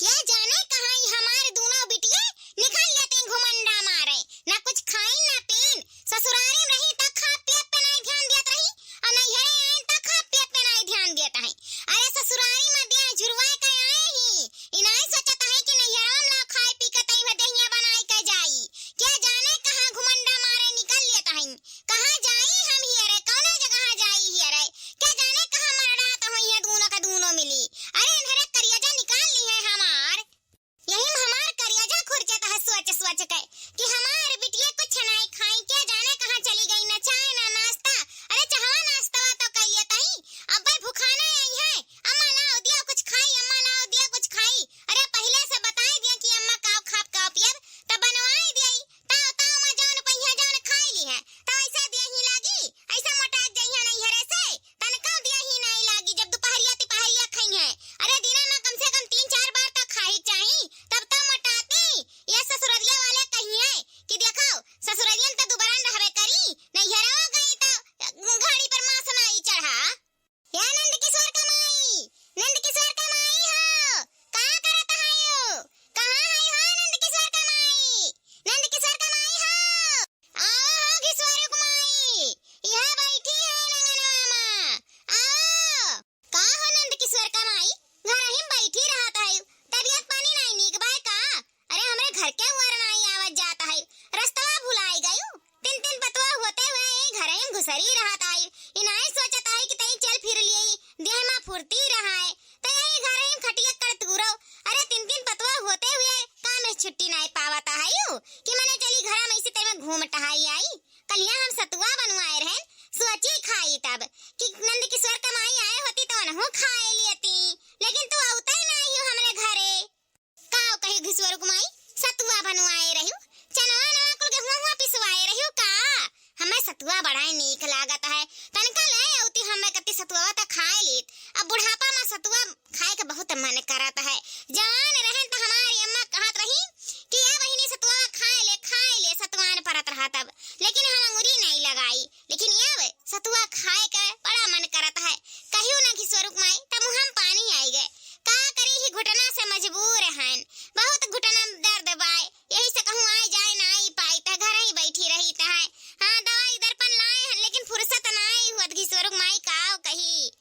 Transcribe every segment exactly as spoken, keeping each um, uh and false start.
या जाने कहाँ ई हमार दूनो बिटिये निकल लेते घुमंडा मारे, ना कुछ खाइन ना पीन। ससुरारी में रही त खा पियत पे नाई ध्यान देत रही, और नैहरे आइन त खा पियत पे नाई ध्यान देत है। अरे ससुरारी में दिया झुरवाए के आए ही, ई नाई सोचत है कि नैहरवा में लाओ खाए पी के तई भर देहिया बनाए के जाई। क्या जाने कहाँ घुमंडा मारे निकल लेत है। कहाँ जाई हम हियरे, कौना जगह जाई हियरे? क्या जाने कहाँ मरड़ात होइहैं दूनो का दूनो मिली। अरे इन्हरे करियजा निकाल लिहैं हमार। यही में हमार करियजा खुरचत है सोच सोच के कि हमार बिटिया कुछ नाई खाई, क्या जाने कहाँ चली गई, ना चाय ना नाश्ता। अरे चहवा नाश्तवा तो कइ लेत ही, अब्बे भुखाने आई है। अम्मा लाओ दिया कुछ खाई, अम्मा लाओ दिया कुछ खाई। अरे पहिले से बताई दिया कि अम्मा काव खाब काव पियब, तब बनवाई दिया। ताव, ताव मा जौन पइहैं, जौन खाइ लिहैं, तौ अइसा देही लागी, अइसा मोटात जइहैं नैहरे से, तनकौ देही नाई लागी, जब दुपहरिया तिपहरिया खइहैं। अरे, दिना मा कम से कम तीन चार बार तौ खाही चाही, तब तौ मोटाती। ये ससुररिया वाले कहिहैं कि देखौ, ससुररियन तौ दुबरन रहबे करी, नैहरवा गई तौ घड़ी पर मांस नाई चढ़ा। या नंद किशोर का माई, नंद किशोर का माई हो, का करत हयो? कहाँ हयो हो नंद किशोर का माई? नंद किशोर का माई हो, आओ हो घिसवरुक माई, इहाँ बैठी है नंगनवा मा, आओ। का हो नंद किशोर का माई, घरही में बैठी रहत हयो, तबियत पानी नाई नीक बाय का? अरे, हमरे घर के उअर नाई आवत जात है, रस्तवा भुलाइ गयू। तीन तीन पतवा होते हुए यही घरे में घुसरी रहत आई। ई नाई सोचत आई कि तई चल फिर लियई, देह मा फुर्ती रहाए। त यही घरे में खटिया कर तूरो। अरे, तीन तीन पतवा होते हुए काम में छुट्टी नाई पावत आयु कि मने चली घरा में इसी तई में घूम टहाई आई। कलिया हम सतुआ बनवाए रहन, सोची खाई तब कि नंद किशोर का माई आए होती तो उनहू खाए लेती, लेकिन तू अउतई नाई हो हमरे घरे। काव कही घिसवरुक माई, सतुआ बनवाए रह्यू, चनवा नवा कुल गेहुआ हुआ पिसवाए रह्यू का? हमें सतुआ बड़ा ही नीक लागत है, तनका ले अउती हमें कति सतुआ त खाए लीत। अब बुढ़ापा मा सतुआ खाए के बहुत मन करत है। जवान रहन त हमारी अम्मा कहत रही कि ए बहिनी सतुआ खाए ले, खाए ले, सतुआन परत रहा तब, लेकिन हम अंगुरी नाई लगाई। लेकिन अब सतुआ खाए के बड़ा मन करत है। कहियो ना घिसवरुक माई, त मुँह में पानी आई गए। का करी ही घुटना से मजबूर हन, बहुत घुटना में दर्द बाय, यही से कहूँ आए जाए ना आई पाई, त घर ही बैठी रही त है। हाँ, दवाई दर्पण लाए हन, लेकिन फुर्सत ना आई हुअत घिसवरुक माई, काव कही।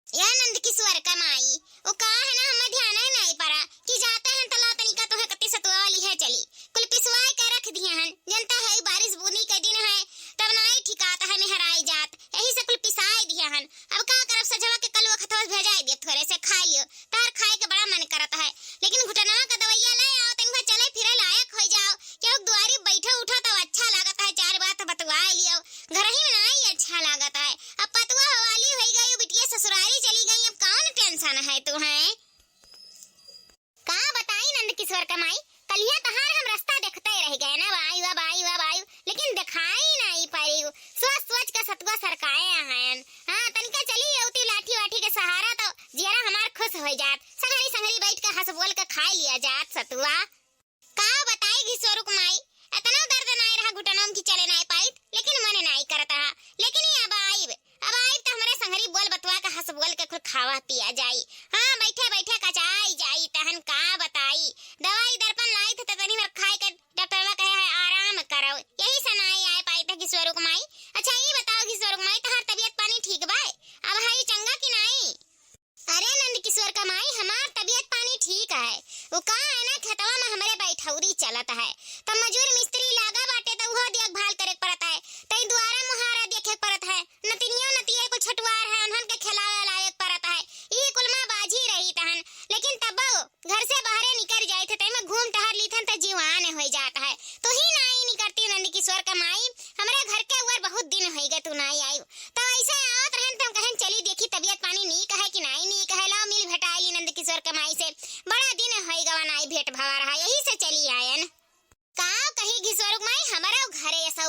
या नंद किशोर का माई, वो का है ना, हमें ध्यान है नाई परा कि जाते हैं तला तनिका तुहे कति सतुआ वाली है चली। कुल पिसवाए के रख दिए हन। जनता है, बारिश बूनी के दिन है, तब नाई ठिकात है, मेहराई जात, यही से कुल पिसाए दिए हन। अब का करब, सझवा के कलुआ खतवा भेजाए दिए, थोरे से खाए लियो, तार खाए के बड़ा मन करत है, लेकिन घुटनवा का दवाइया ले आओ, तनिक चले फिरे लायक हो जाओ, केहू दुआरी बैठो उठो तब अच्छा लागत है, चार बात बतवाए लियो, घर ही में नाई अच्छा लागत है। अब पतवा हवाली होई गई, बिटिया ससुरारी चली गई, अब कौन टेंशन है तू है? का बताई नंद किशोर का माई, कलिया तहार हम रास्ता देखते रह गए ना, अब आयु, अब आयु, अब आयु, लेकिन दिखाई नाई पड़ी। सोच सोच के सतुआ सरकाए हैं। हाँ, तनिका चली अउती लाठी वाठी के सहारा तो जियरा हमार खुश हो जात। संगरी संगरी बैठ के हंस बोल के खाए लिया जात सतुआ। का बताई घिसोरुक माई, एतना दर्द नाई रहा घुटनों में कि चले नाई पाइत, लेकिन मने नाई करत रहा। लेकिन ये अब आइब, अब आइब त हमरे संगरी बोल बतुआ के हंस बोल के कुल खावा पिया जाई। हाँ, बैठे बैठे कचाई जाई, तहन का बताई। दवाई दर्पण लाई थे त तनी भर खाए के डॉक्टरवा कहे है आराम करो, यही से नाई आए पाइत घिसोरुक माई। अच्छा, ई बताओ घिसोरुक माई, तहार तबियत पानी ठीक बाय? अब हई चंगा कि नाई? अरे नंद किशोर का माई, हमार तबियत पानी ठीक है। वो का है ना, खेतवा में हमरे बैठौरी चलत है, त मजूर मिस्त्री लागा बाटे, त उहो देखभाल करे के पड़त है, तई दुआरा मुहारा देखे के पड़त है। नतिनियो नतिया कुल छोटुआर है, उन्हन के खिलावे लावे के पड़त है। ई कुल माँ बाझी रही तहन, लेकिन तबो घर से बाहरे निकर जाइत है, तई में घूम टहर लीथन त जीवान हो जात है। तो ही नाई निकरती नंद किशोर का माई, हमरे घर के उअर बहुत दिन होई गए तू नाई आयु। तब ऐसे आवत रहन, तब कहन चली देखी तबियत पानी नीक है कि नाई नीक है, लाओ मिल भेटाइली नंद किशोर के माई से, बड़ा दिन होई गवा नाई भेंट भवा रहा, यही से चली आयन। का कही घिसोरुक माई, हमरो घरे ऐसा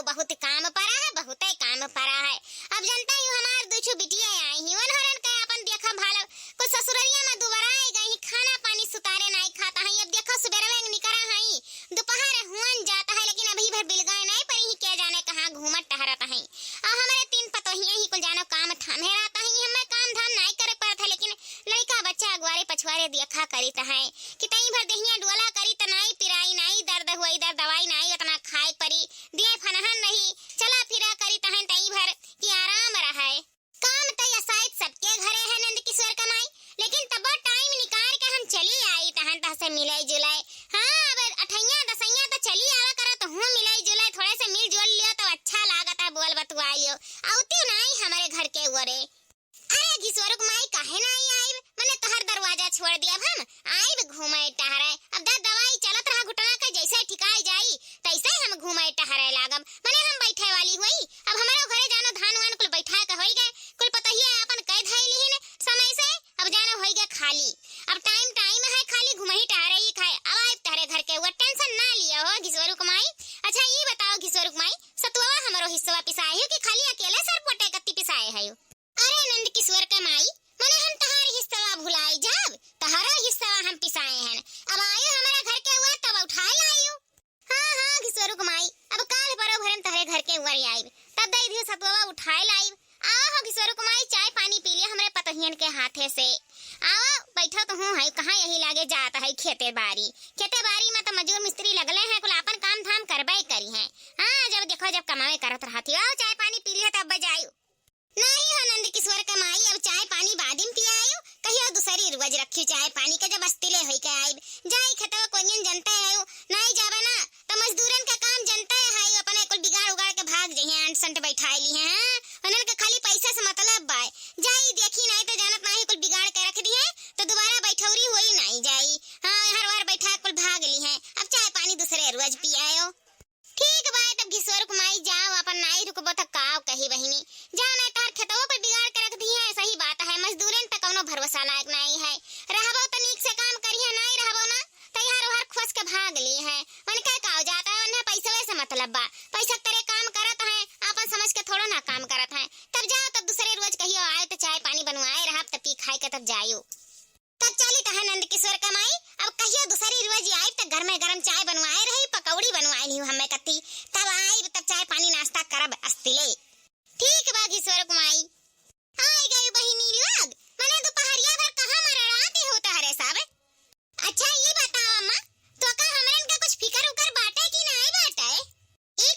तई भर देहिया डोला करी त नाई पिराई, नाई दर्द हुई, दर्द दवाई नाई, उतना खाए परी, दिए फनहन रही, चला फिरा करी तहन तई भर कि आराम रहे। काम त या शायद सबके घरे है नंद किशोर का माई, लेकिन तबो टाइम निकाल के हम चली आई तहन तहसे मिले जुले। हाँ, अब अठैया दसैया त चली आवा करत हूँ मिले जुले, थोड़े से मिल जुल लियो तो अच्छा लागत है, बोल बतुआ लियो। औती नाई हमरे घर के ओरे। अरे घिसोरुक माई, काहे नाई आइब? मने तोहर दरवाजा छोड़ दिया हम, आइब घूमे टहरे। अब द-, दवाई चलत रहा घुटना के, जैसे ठिकाई जाई तैसे हम घूमे टहरे लागब। मने हम बैठे वाली हुई, अब हमारे घरे जानो धान वान कुल बैठाए के होई गए, कुल पतहिया अपन कह धई लिहिन समय से, अब जानो होई गए खाली। अब टाइम टाइम है खाली घुमही टहरे ही खाए। अब आइब तहरे घर के ओर, टेंशन ना लिया हो घिसोरुक माई। अच्छा ई बताओ घिसोरुक माई, सतुआ हमरो हिस्सा पिसाए हो कि खाली अकेले सर पोटे कत्ती पिसाए है? अरे नंद किशोर के माई, मने हम तहार हिस्सा भुलाई जाब, तहरो हिस्सा हम पिसाए हन। अब आयो हमारा घर के ओर तब उठाए लाइयो। हाँ, हाँ, घिसोरुक माई, अब काल परो भरन तहरे घर के ओर आइब, तब दई दियो सतुआ उठाए लाइब। आओ हो घिसोरुक माई, चाय पानी पी लिया हमरे पतोहियन के हाथे से। आओ, बैठो तो हूँ है, कहाँ यही लागे जात है खेते बारी। खेते बारी में तो मजूर मिस्त्री लगले हैं, कुल आपन काम धाम करबे करी हैं। हाँ, जब देखो जब कमावे करत रहती हो, आओ चाय पानी पी लिया तब जायु। नाही हो नंद किशोर के माई, अब चाय पानी बादिम पियायु, कहियो दूसरी रोज रखियो चाय पानी के, जब अस्तिले होई के आइब। जाई खेतवा कोनियन जनते है, नाही जाबे ना, त मजदूरन के काम जनते है, अपने कुल बिगाड़ उगाड़ के भाग जइहें, अंट संट बैठाए ली हैं, हाँ? उन्हन के खाली पैसा से मतलब बाय। जाई देखी, नाही त जानत नाही कुल बिगाड़ के रख दिहे, त दोबारा बैठौरी होई नाही जाई। हाँ, हर बार बैठा कुल भाग ली हैं। अब चाय पानी दूसरे रोज पियायो। ठीक बा, तब घिसोरुक माई जाओ, अपन नाही रुकबो त काव कही बहिनी। जाओ, नाही तोहर खेतवा पर बिगाड़ के रख दिहे, सही बात है, मजदूरन त कौनो भरोसा लायक नाही है। रहबो त नीक से काम करिहे, नाही रहबो ना, त यार ओहर खोस के भाग ली है। उनके काव जाता है, उन्हें पैसवे से मतलब बा, पैसा तेरे काम करत है, आपन समझ के थोड़ो ना काम करत है। तब जाओ, तब दूसरे रोज कहियो आए त चाय पानी बनवाए रहब, त पी खाए के तब जायु। तब चली तह नंद किशोर का माई, अब कहियो दूसरी रोज आइब त गरमे गरम चाय बनवाए रही, पकौड़ी बनवाए लिहू हमें कत्ती, तब आइब तब चाय पानी नाश्ता करब अस्तिले। ठीक बा घिसोर का माई। आई गई बहिनी लोग, मने दोपहरिया भर कहाँ मरड़ाती हो तहरे सब? अच्छा ई बताओ अम्मा, तो का हमरन का कुछ फिकर उकर बाटे कि नाई बाटे? ई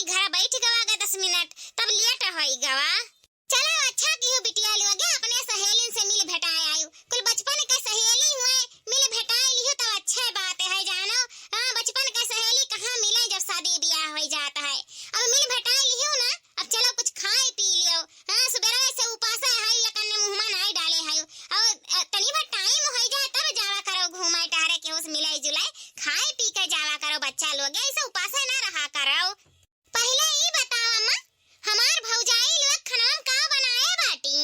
घर बैठ गवा गा दस मिनट, तब लेट होई गवा। चलो अच्छा किहु बिटिया लोगे, अपने सहेलिन से मिल भेटाए आयु। कुल बचपन के सहेली हुए, मिल भेटाए लिहु तब अच्छे बात है जानो। हाँ, बचपन के सहेली कहाँ मिले जब शादी ब्याह होई जात है। अब मिल भेटाए लिहु ना, अब चलो कुछ खाए पी लियो। हाँ, सुबेरे से उपासे है, ये कन्ने मुँह में नाई डाले है। और, अ, तनी भर टाइम होई जाए तब जावा करो घूमे टहरे, केहू से मिले जुले, खाए पी के जावा करो बच्चा लोग, ऐसे उपासे ना रहा करो। पहिले ई बताओ अम्मा, हमार भौजाई लोग खाना में का बनाए बाटी?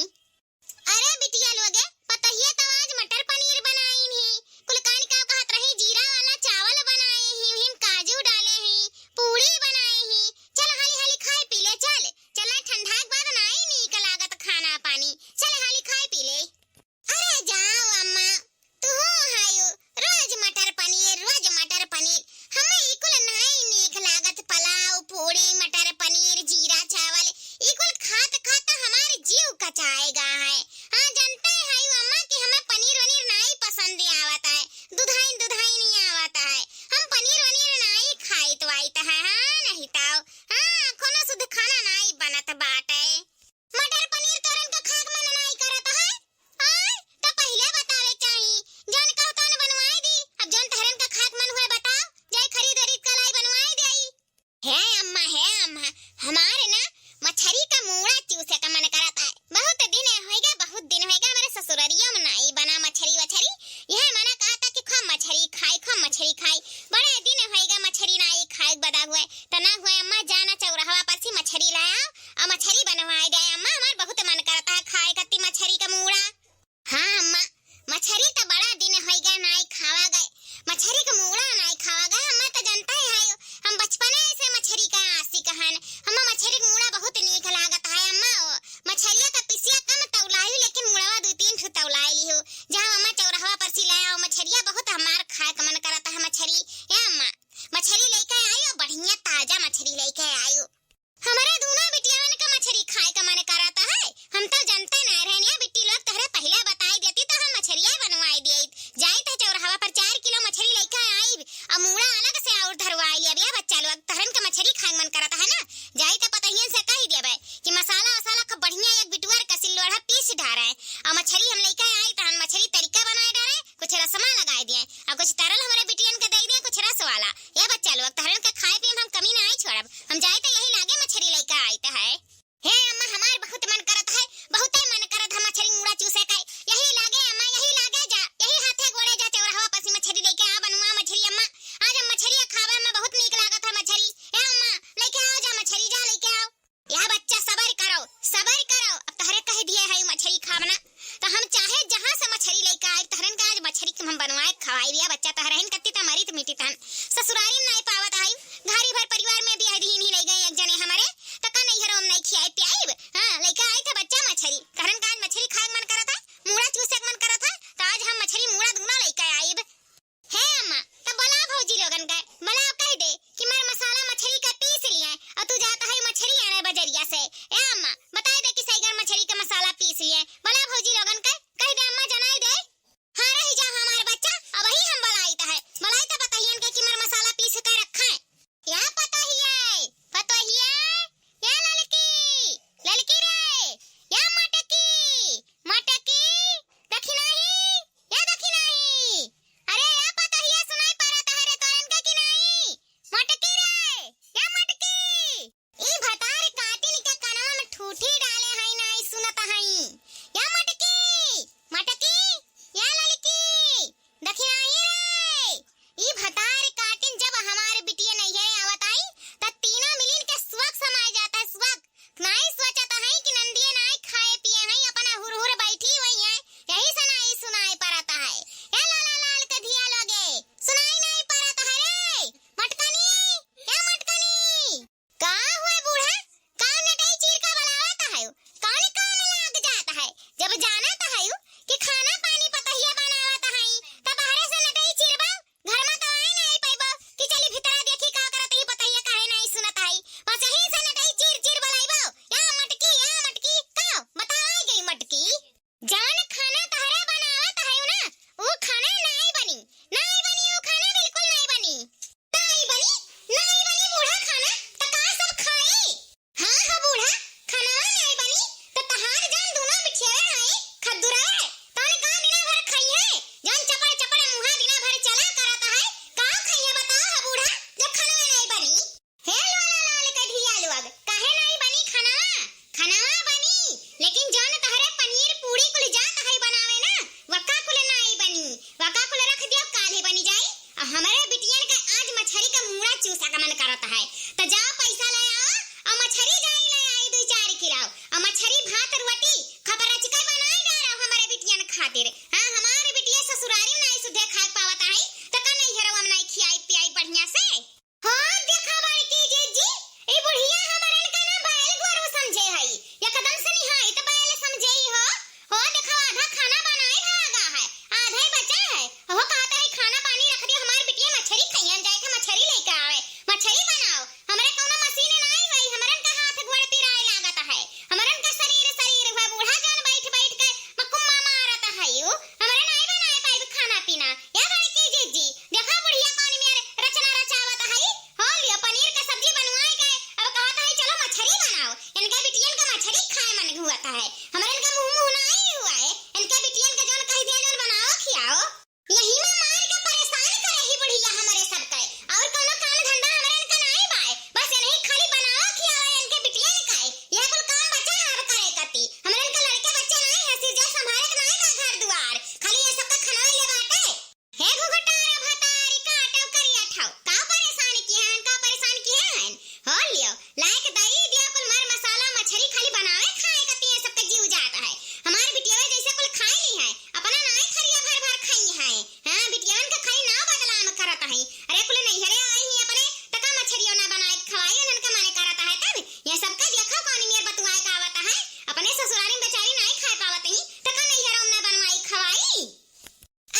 अरे बिटिया लोगे, पतहिया तो आज मटर पनीर बनाइन ही। कुल कान का कहत रही जीरा वाला चावल बनाए ही, हिम काजू डाले ही, पूड़ी बनाए ही। चल हाली हाली खाए पी ले, चल। चल ना ठंडा के बाद नाई नीक लागत खाना पानी। चल हाली खाए पी ले। अरे जाओ अम्मा, तू हो हायो, रोज मटर पनीर, रोज मटर पनीर। हमें ई कुल नाई नीक लागत, पुलाव, पूड़ी, मटर पनीर, जीरा चावल, ई कुल खात खात हमार जीव कचाए गा है। हाँ, जानते है अम्मा कि हमें पनीर वनीर नाई पसंद आवत है, दुधाइन दुधाइन ही आवत है। हम पनीर वनीर नाई खाइत वाइत है, हाँ, नहीं ताओ, हाँ, कोनो शुद्ध खाना नाई बनत बाटे। मटर पनीर तोरन का खाक मन नाई करत है? आय, त पहिले बतावे चाही। जौन कहू तौन बनवाई दी। अब जौन तहरन का खाक मन हुए बताओ, जाई खरीद वरीद का लाई बनवाई देई। हे अम्मा, हे अम्मा, हमारे ना मछरी का मूड़ा चूसे का मन करत है। बहुत दिन होइगा, बहुत दिन होइगा हमारे ससुररिया में नाई बना मछरी वछरी। यह मना कहता कि खूब मछरी खाई, खूब मछरी खाई। बड़े दिन होइगा मछरी नाई खाए बदा हुए। त ना हुए अम्मा, जाना चौराहवा पर से मछरी लाया। आ मछरी बनवाए दे अम्मा, हमार बहुत मन करत है खाए कत्ती मछरी का मूड़ा। हाँ अम्मा, मछरी त बड़ा दिन होइगा नाई खावा गए, मछरी का मूड़ा नाई खावा गए। अम्मा त जानता है, हम बचपने से मछरी का आशिक हन। अम्मा मछरी का मूड़ा बहुत नीक लागत है अम्मा। ओ, मछरिया का पिसिया कम तौलाई लेकिन मूड़वा दू तीन ठो तौलाई लिहु। जहाँ अम्मा चौराहवा पर से ले आओ मछरिया, बहुत हमार खाए का मन करत है मछरी। ए अम्मा, मछरी लेके आयो, बढ़िया ताजा मछरी लेके आयो। हमरे दूनो बिटियावन का मछरी खाए का मन करत है। हम तो जनते ना रहन, ये बिट्टी लोग तहरे पहिले बताई देती तो हम मछरिया बनवाई देत। जाई तो चौराहवा पर चार किलो मछरी लेके आईब, आ मूड़ा अलग से और धरवाई लिया। बच्चा लोग, तहरन का मछरी खाए का मन करत है ना, जाई तो पतहियन से कही देबे कि मसाला वसाला खूब बढ़िया एक बिटुअर का सिल्लोढ़ा पीस डारे, आ मछरी हम लेके आई तहन मछरी तड़का बनाए डारे, कुछ रसमा लगाए दिए, आ कुछ तरल हमरे बिटियन के दे दिए, कुछ रस वाला। ए बच्चा लोग, तहरन के खाए पिए में हम कमी नाई छोड़ब। हम जाई त यही लागे मछरी लइका आइत है। हे अम्मा, हमार बहुत मन करत है, बहुते मन करत है मछरी मूड़ा चूसे के। यही लागे अम्मा, यही लागे जा, यही हाथे गोड़े जा चौराहवा पर से मछरी लइके आ, बनवा मछरी अम्मा। आज हम मछरी खावे में बहुत नीक लागत है मछरी। हे अम्मा, लइके आओ जा मछरी, जा लइके आओ। या बच्चा सबर करो, सबर करो। अब तहरे कह दिए है मछरी खावना, तो हम चाहे जहाँ से मछरी लइके आए, तहरन का आज मछरी के हम बनवाए खवाई दिया। बच्चा तहरहिन कत्ती त मरी त मिटी तहन ससुरारी में नहीं पावत आई, घरी भर परिवार में भी आधी नहीं ले गए एक जने हमारे, तो का नैहरों में नहीं खियाए पियाइब? हाँ, लइके आई था बच्चा मछरी, तहरन का आज मछरी खाए के मन करत है, मूड़ा चूसे के मन करत है, तो आज हम मछरी मूड़ा दूना लइके आइब। हे अम्मा, त बोला भौजी लोगन के, बोला कह दे कि मर मसाला मछरी के पीस लिए, और तू जात है मछरी आने बजरिया से। ए अम्मा, बताई दे कि सैगर मछरी के मसाला पीस लिए, बोला भौजी लोगन के, कह दे अम्मा, जनाई दे। हाँ, रही जा हमार बच्चा, अबही हम बोलाई त है, बोलाई त बताइयन के कि मर मसाला पीस के भात रोटी खबर रचिका बनाए डारो हमरे बिटियन खातिर। हाँ, हमार बिटिया ससुरारी में नाई सुधे खाए पावत आई, त का नैहरवा में नाई खियाई पियाई बढ़िया से? हाँ, देखा बड़की जिज्जी, ई बुढ़िया हमरन का ना बैल गोरू समझे हई, एकदम से निहाई त बैल समझे ही हो। हो देखा, आधा खाना बनाए भागा है, आधा ही बचा है। हो कहत है, "खाना पानी रख दियो, हमार बिटिया मछरी खइहन, जाए थे मछरी लेके आवे, मछरी बनाओ।" हमरे कौनो मशीन नाई होई, हमरन का हाथ गोड़ पिराए लागत है, हमरन का शरीर, शरीर हुआ बूढ़ा जौन बैठ, बैठ के मकुम्मा मारत है, यू हमरे नाई बनाए पाइब खाना पीना। या बड़की जिज्जी, देखा बुढ़िया कौन मेर रचना रचावत है, हो लियो पनीर का सब्जी बनवाए के, अब कहत है, "चलो मछरी बनाओ।" इनके बिटियन का मछरी खाए मन हुआ है, हमरन का मुँह, मुँह नाई हुआ है, इनके बिटियन का जौन कह दिया, जौन बनाओ खियाओ। यही में मार के परेशान करे ही बुढ़िया हमरे सबके। और कौनो काम धंधा हमरे इनका नाई बाय। बस इन्हीं खाली बनाओ खियाओ इनके बिटियन का। यह कुल काम बचा है अब करे कती। हमरे इनका लड़के बच्चे नाई है, सिरजा संभारे के नाई बा घर दुआर। खाली ये सबका खनवा ले बाटे। हे घुघटारा भतारी काटो करिया ठाव। का परेशान किए हैं, का परेशान किए हैं? हो लियो, लाइक दई दिया कुल मर मसाला मछरी खाली बनावे खाए कती है सबके जीव जात है। हमार बिटिया जैसे कुल खाए ली है, अपना नाई थरिया भर भर खाई है। हाँ, बिटियन का खाली नाव बदनाम करत है। अरे कुल नैहरे आई ही अपने, त का मछरियो ना बनाए खवाई, उनन का मने करत है तब। ये सबका देखो कौन मेर बतुआए का आवत है। अपने ससुरारी में बेचारी नाई खाए पावत ही, त का नैहरों में ना बनवाई खवाई।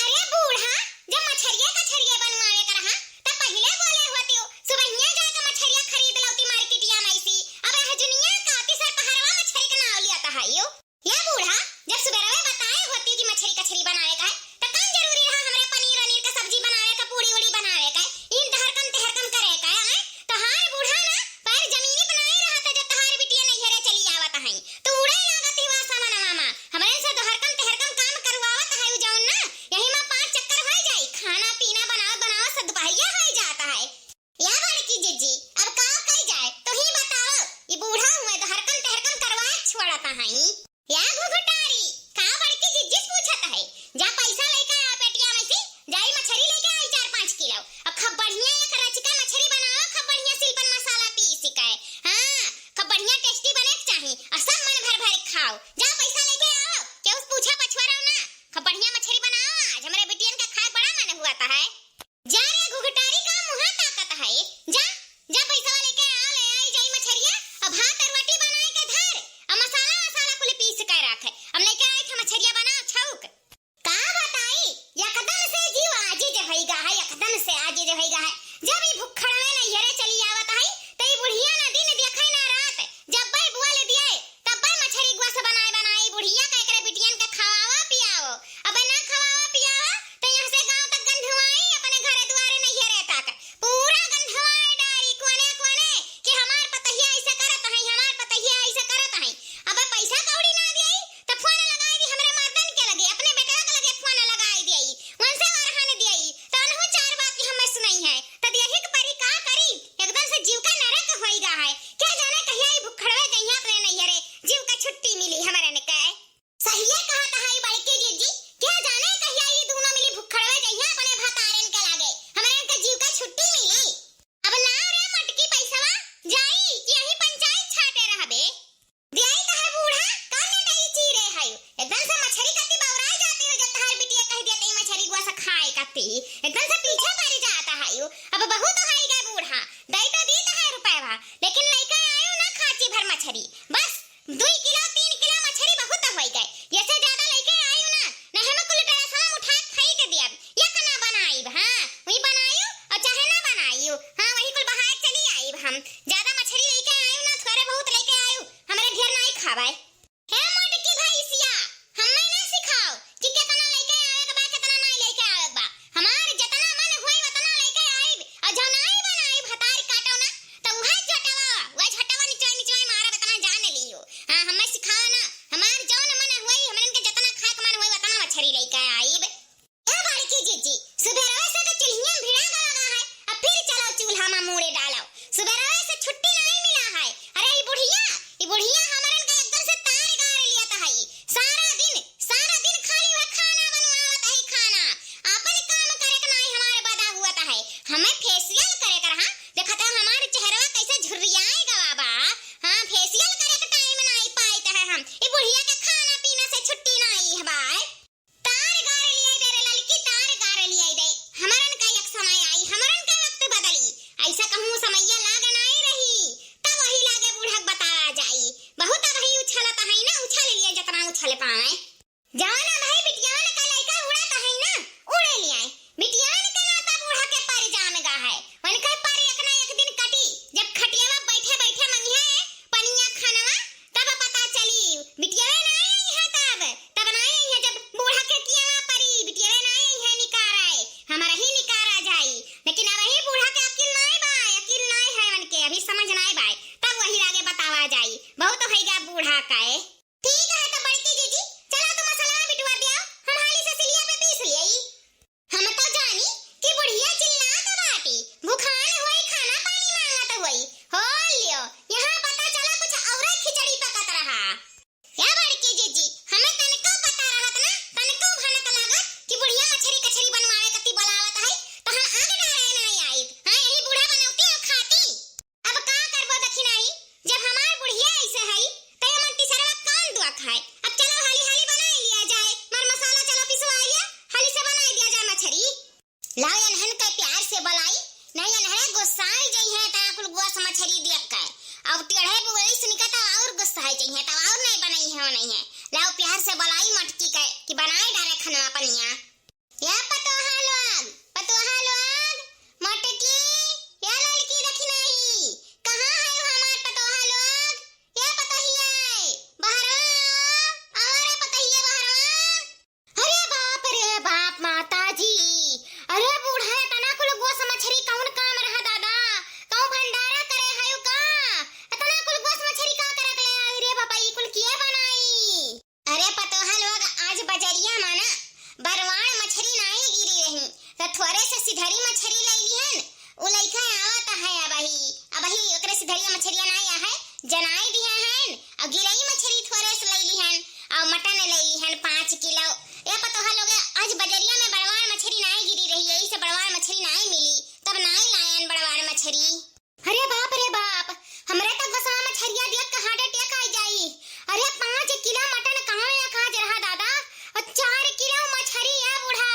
अरे बूढ़ा, जब मछरिया कछरिया बनवावे का रहा, त पहिले बोले होतियो, सुबहिया जाके मछरिया खरीद लौती मार्केटिया में से। अब हजनिया का तीसर पहरवा मछरी का नाव लिया त है यो। या बूढ़ा, जब सुबेरवे बताए होती कि मछरी कछरी बनावे का है, त कौन जरूरी रहा हमरे पनीर वनीर का सब्जी बनावे का, पूड़ी उड़ी बनावे का, इन तहरकम तहरकम करे का, हैं? तोहार बूढ़ा ना पैर जमीनी बनाए रहा था जब तोहार बिटिया नैहरे चली आवत हैं। तो उड़े लागत ही वासा मनवा मा। हमरे से तोहरकम तहरकम काम करवावत है उ जौन ना, यही मा पाँच चक्कर होई जाई, खाना पीना बनावत बनावत से दुपहरिया होई जात है। या बड़की जिज्जी, अब का कई जाए, तू ही बताओ। ई बूढ़ा हुए तो हरकम तहरकम करवा छोड़त हई। या घुघटारी, का बड़की जिज्जी से पूछत है? जा पैसा लेके आ पेटिया में से, जाई मछरी लेके आई चार पाँच किलो। अब खूब बढ़िया एक रचिका मछरी बनाओ, खूब बढ़िया सिलपन मसाला पीस के। हाँ, खूब बढ़िया tasty बने के चाही। और सब मन भर भर खाओ। जा पैसा लेके आओ, केहू से पूछा पछुआ रहो ना। खूब बढ़िया मछरी बनाओ आज, हमरे बिटियन का खाए बड़ा मन हुआ था है। जा रे घुघटारी, का मुँहा ताकत है? जा, जा पैसा लेके आ, ले आई जाई मछरिया, अब भात और रोटी बनाए के धर, अब मसाला वसाला कुल पीस के रख, अब लेके आए थे मछरिया बना छौक। का बताई, एकदम से जीव आजिज होइगा है, एकदम से आजिज होइगा है। जब ई भुक्खड़वे नैहरे चली आवत है, त ई बुढ़िया ना दिन देखे ना रात, जब बे बोल दिए, तब्बे मछरी गोस बनाए बनाई बुढ़िया का एकरे बिटियन का खवावा पियावो। अबे ना खवावा पियावा, त यहाँ से गाँव तक गंधवाई, अपने घरे दुआरे नैहरे तक। पूरा गंधवाए डारी कोने कोने कि हमार पतहिया ऐसे करत है, हमार पतहिया ऐसे करत है। अबे पैसा कौड़ी ना दियाई, त फोन लगाई दी हमरे मर्दन के लगे, अपने बेटवा के लगे फोन लगाई दियाई, उनसे वरहन दियाई, त उनहु चार बात की हमें सुनाई है। त देही के परी का करी, एकदम से जीव का नरक होइगा है। क्या जाने कहिया ई भुक्खड़वे जइया अपने नैहरे, जीव का छुट्टी मिली हमरन के। सहिए कहत है बड़की जिज्जी, क्या जाने कहिया ई दोनों मिली भुक्खड़वे जइया अपने भतारन के लागे, हमरन के जीव का छुट्टी मिली। अब लाओ रे मोटकी पैसवा, जाई कि यही पंचायत छाटे रहबे। दियाई तहार बूढ़ा, का लड़ाई चीरे है? एकदम से मछरी कति बौराई जाती हो जब तहार बिटिया कह दिया तई मछरी गोस खाए कति। एकदम से पीछे पड़ जाता है यू। अब बहुत होइगा बूढ़ा, दई तो दी तहार रुपयवा, लेकिन लइका आयो ना खाची भर मछरी, बस दुई किलो तीन किलो मछरी बहुत होइगा, ये से ज्यादा लइका आयो ना, नहीं हम कुल ड्रेसवा उठा के फेंक दिया, ये कना बनाई, हाँ, वही बनायू और चाहे ना बनायू, हाँ, वही कुल बहाए चली आई हम। ज्यादा मछरी लेके आयू ना, थोड़े बहुत लेके आयू, हमरे ढेर नाई खावे। हे मोटकी भैंसिया, हमें ना सिखाओ कि कितना लेके आवे के बा, कितना नाई लेके आवे के बा। हमार जितना मन होई उतना लेके आइब, और जो नाई बनाई भतारी काटो ना, तो वह झोटवा, वह झोटवा निचवाई निचवाई मारब, इतना जान लियो। हाँ, हमें काहे? ठीक है, तो बड़की जीजी, चला तो मसाला बिटवा दिया, हम हाली से सिलिया पे पीस लियाई। हम तो जानी कि बुढ़िया चिल्लात बाटी, भुखान होई, खाना पानी मांगत होई। हो लियो, यहाँ पता चला कुछ औरे खिचड़ी पकत रहा। या बड़की जीजी, हमें तनको पता रहत ना, तनको भनक लागत कि बुढ़िया मछरी कछरी बनवावे कती बोलावत है, तो हम आग डारे ना आइत। हाँ, यही बूढ़ा बनौती और खाती। अब का करबो दखिनाई, जब हमार बुढ़िया ऐसे हई, त एमन तिसरवा कौन दुआ खाए? अब चलो हाली हाली बनाई लिया जाए, मर मसाला चलो पिसवाई लिया, हाली से बनाई दिया जाए मछरी। लाओ एनहन के प्यार से बलाई, नहीं एनहरे गुस्साई जइहे ता कुल गोस मछरी देख के। अब टेढ़े बुढ़ई से निकलता और गुस्साई जइहे, तब और नहीं बनइहे, नहीं है। लाओ प्यार से बलाई मटकी के कि बनाए डारे खनवा पनिया। या पतोहा लोग, पतोहा लोग, मटकी, या लड़की दखिनाई, कहाँ है हमार पतोहा लोग? या पतोहिया, बहरवा, आवा रे पतोहिया बहरवा। अरे बाप रे बाप, माता जी, अरे बूढ़ा, एतना कुल गोस मछरी कौन काम रहा दादा? कहूँ भंडारा करे हयू का? एतना कुल गोस मछरी का करे के ले आई रे बाबा, ई कुल किए बनाई? अरे पतोहा लोग, आज बजरिया मा ना बरवान मछरी नाई गिरी रही, त थोरे से सिधरी मछरी लई लिहन। उ लइका आवत है अबही, अबही ओकरे सिधरिया मछरिया नाई आहे, जनाई दिहे हन, अउ गिरई मछरी थोरे से लई लिहन, अउ मटन लई लिहन पाँच किलो। ए पतोहा लोग, आज बजरिया में बरवान मछरी नाई गिरी रही, यही से बरवान मछरी नाई मिली, तब नाई लायन बरवान मछरी। अरे बाप रे बाप, हमरे तो गोसवा मछरिया देख के heart attack आ जाई। अरे पाँच किलो मटन कहाँ या कहाँ जे रहा दादा, और चार किलो मछरी या बूढ़ा,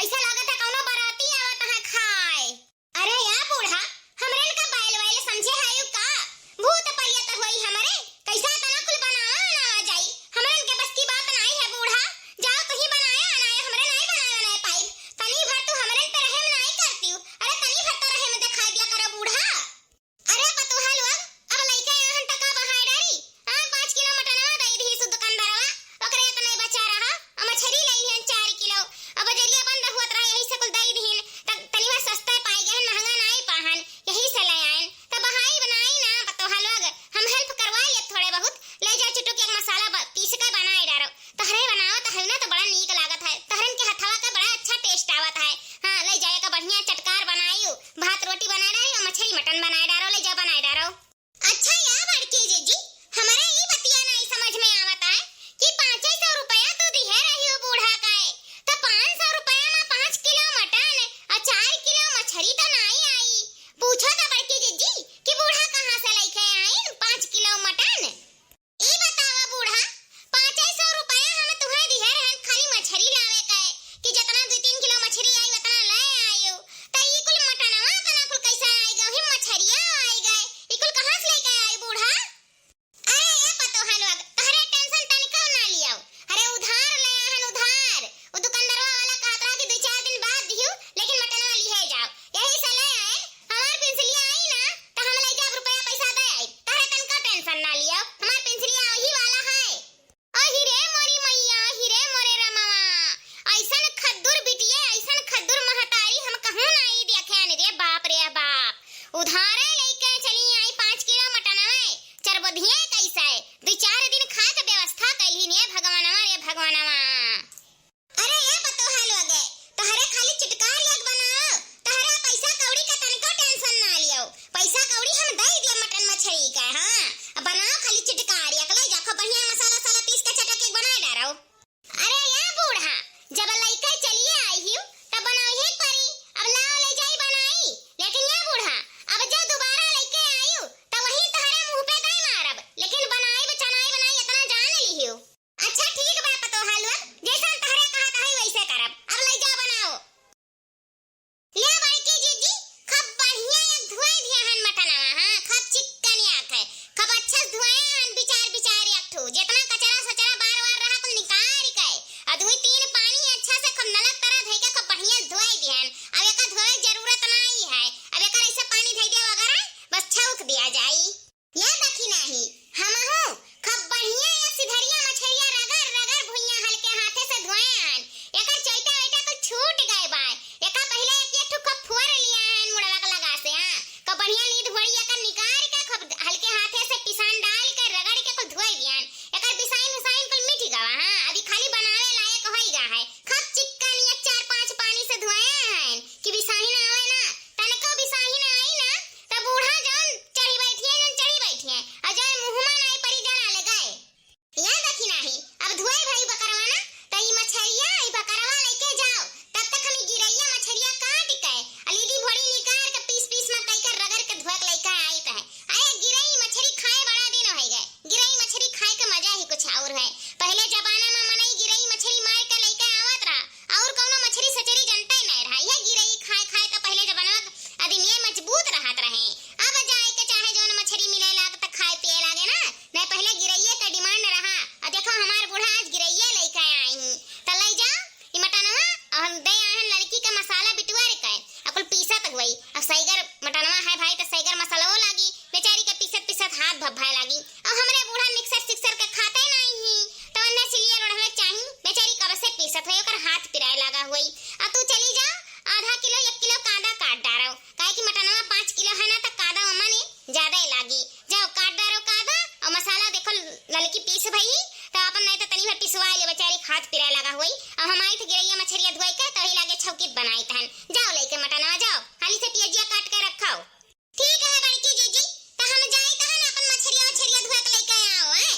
ऐसा लागत है कौनो बाराती आवत है खाए। अरे या बूढ़ा, हमरे का बैल वैल समझे है का? भूत परियत होई हमरे, कैसा तना कुल बनावा बनावा जाई, हमरे के बस की बात नाई है बूढ़ा, जाओ तू ही बनाया अनाया हैं, और जौन मुँह मा नाई परी, जौन अलगै। या देखी नाही, अब धोए भई बकरवा ना, त ई मछरिया, ई बकरवा लइके जाओ, तब तक हम ई गिरैया मछरिया काट के, आ लीदी भोड़ी निकार के पीस पीस मा कई के रगड़ के धोए के लइके आई कहे। अरे गिरई मछरी खाए बड़ा दिन होइ गए, गिरई मछरी खाए के मजा ही कुछ और है। पहिले जमाना मा मनई गिरई मछरी मार के लइके आवत रहा, और कौनो मछरी सचरी जनते नहीं रहा। यह गिरई खाए खाए तो पहिले जमाना के आदमी मजबूत रहत रहे। अब जाए के चाहे जौन मछरी मिले लाग त खाए पिए लागे ना, नहीं पहिले गिरैये के demand रहा। आ देखो हमार बूढ़ा आज गिरैये लइके आई ही, त लइ जाओ ई मटनवा, और हम दे आए हैं लड़की के मसाला बिटुआ रे के, आ कुल पीसत हुई। अब सैगर मटनवा है भाई, त सैगर मसालवो लागी, बेचारी के पीसत पीसत हाथ भभाए लागी। और हमरे बूढ़ा मिक्सर सिक्सर के खाते नहीं ही, त उन्हें सिलिया रोढ़वे चाही, बेचारी कब से पीसत हुई, ओकर हाथ पिराए लागा हुई। अब तू चली जाओ, आधा किलो एक किलो कादा काट डारो, काहे कि मटनवा पाँच किलो है ना, त कादा ओमा ने ज्यादा ही लागी। जाओ काट डारो कादा, और मसाला देखो ललकी पीस भई, त अपन नहीं त तनी भर पिसवा ले, बेचारी हाथ पिराए लागा हुई। अब हम आई थे गिरैया मछरिया धोए के, तही लागे छौकी बनाई तहन। जाओ लइके मटनवा जाओ, हाली से पियजिया काट के रखाओ। ठीक है बड़की जीजी, त हम जाई तहन अपन मछरिया उछरिया धोए के लइके आओ, हैं?